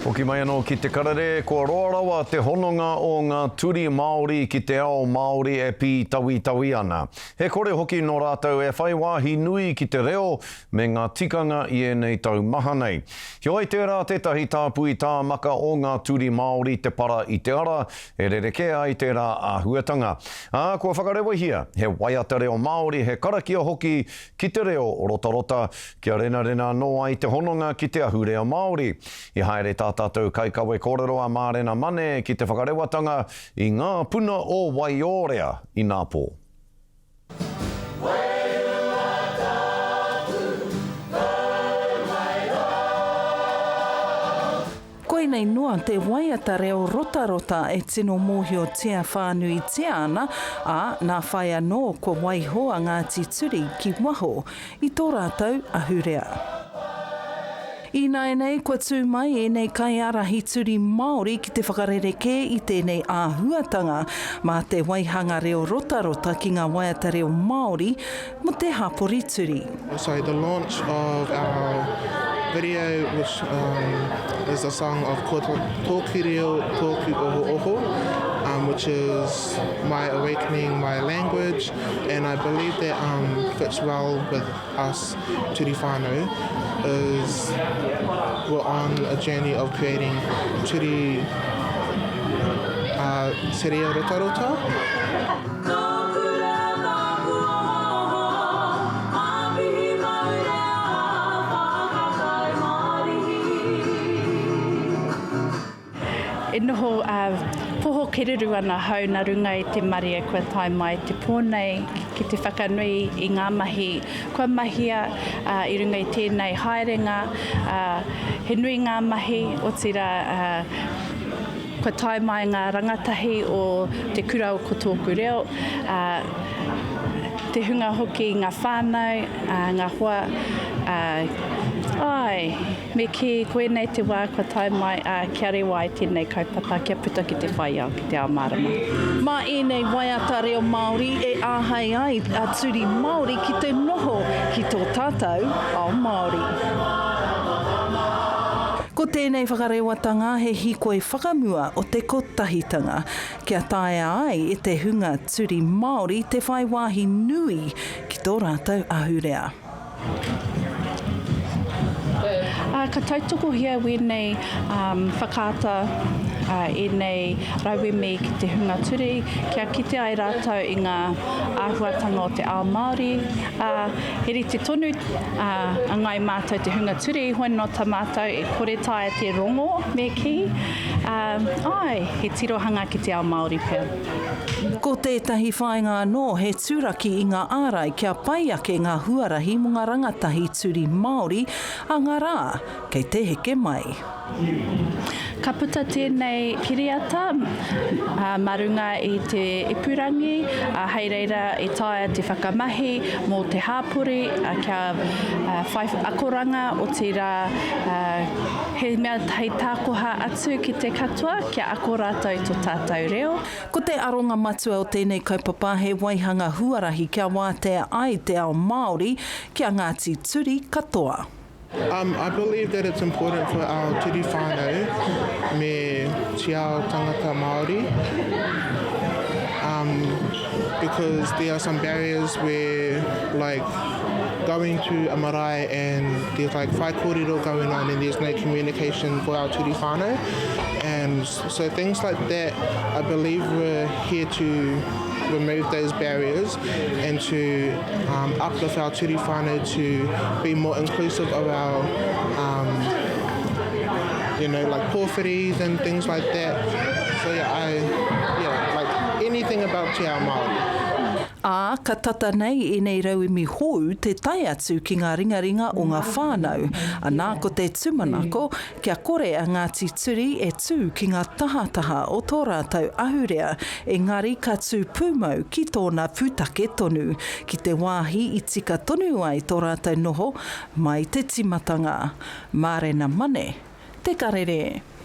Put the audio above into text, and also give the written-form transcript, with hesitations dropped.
Hoki mai anō ki te karere, kua roa rawa te hononga o ngā turi Māori ki te ao Māori e pītawitawi ana. He kore hoki nō rātou e whai wāhi nui ki te reo me ngā tikanga i ēnei tau maha nei. Heoi tērā tētahi tāpui tāmaka o ngā turi Māori te para i te ara e rerekē ai tērā āhuatanga. Ā, kua whakarewahia he waiata reo Māori, he karakia hoki ki te reo rotarota, kia renarena anō ai te hononga ki te ahurea Māori. I haere tā tātou kaikawe kōrero a Mārena Mane ki te whakarewatanga i ngā puna o Waiōrea inapō. Koinei noa te waiata reo rotarota e tino mōhiotia whānuitia ana, ā, nā whai anō kua waiho a Ngāti Turi ki waho i tō rātou ahurea. Ināianei kua tū mai ēnei kaiārahi turi Māori ki te whakarerekē i tēnei āhuatanga mā te waihanga reo rotarota ki ngā waiata reo Māori mō te hapori turi. So the launch of our video which is a song of Ko Tōku Reo, Tōku Ohooho which is my awakening my language and I believe that fits well with us Turi whānau is we're on a journey of creating turi uh, te reo rotarota. E noho poho kererū ana ahau nā runga i te marea kua tae mai te pō nei ki te whakanui i ngā mahi kua mahia i runga i tēnei haerenga. He nui ngā mahi, otirā kua tae mai ngā rangatahi o Te Kura o Ko Tōku Reo, te hunga hoki, ngā whānau, ngā hoa, āe. Me kī, koinei te wā kua tae mai, ā, kia rewa ai tēnei kaupapa kia puta ki te whai ao, ki te ao mārama. Mā ēnei waiata reo Māori e āhei ai a Turi Māori ki te noho ki tō tātou ao Māori. Ko tēnei whakarewatanga he hīkoi whakamua o te kotahitanga, kia taea ai e te hunga Turi Māori te whai wāhi nui ki tō rātou ahurea. Ā, ka tautokohia wēnei whakaata, ēnei rauemi ki te hunga turi, kia kite ai rātou i ngā āhuatanga o te ao Māori. Ā, he rite tonu a Ngāi Mātou te hunga turi, hoi nō tā mātou e kore taea te rongo, me kī. Ā, āe, he tirohanga ki te ao Māori pea. Ko tētahi whāinga anō he turaki i ngā ārai kia pai ake ngā huarahi mō ngā rangatahi turi Māori a ngā rā kei te heke mai. Ka puta tēnei kiriata mā runga i te ipurangi, hei reira e taea te whakamahi mō te hāpori kia whai akoranga, otirā he mea hei tākoha atu ki te katoa kia ako rātou i tō tātou reo. Ko te aronga matua o tēnei kaupapa he waihanga huarahi kia wātea ai te ao Māori ki a Ngāti Turi katoa. Um, I believe that it's important for our turi whānau me te ao tangata Māori um, because there are some barriers where like going to a marae and there's like whaikōrero going on and there's no communication for our turi whānau and So things like that, I believe we're here to remove those barriers and to um, uplift our turi whānau to be more inclusive of our, um, you know, like pōwhiris and things like that. So yeah, I, yeah, like anything about Te Ao Māori. Ā, ka tata nei ēnei rauemi hou te tae atu ki ngā ringaringa o ngā whānau, anā ko te tūmanako Kia kore a Ngāti Turi e tū ki ngā tahataha o tō rātou ahurea, engari ka tū pūmau ki tōna pūtake tonu, ki te wāhi i tika tonu ai tō rātou noho mai te tīmatanga. Mārena Mane, Te Karere.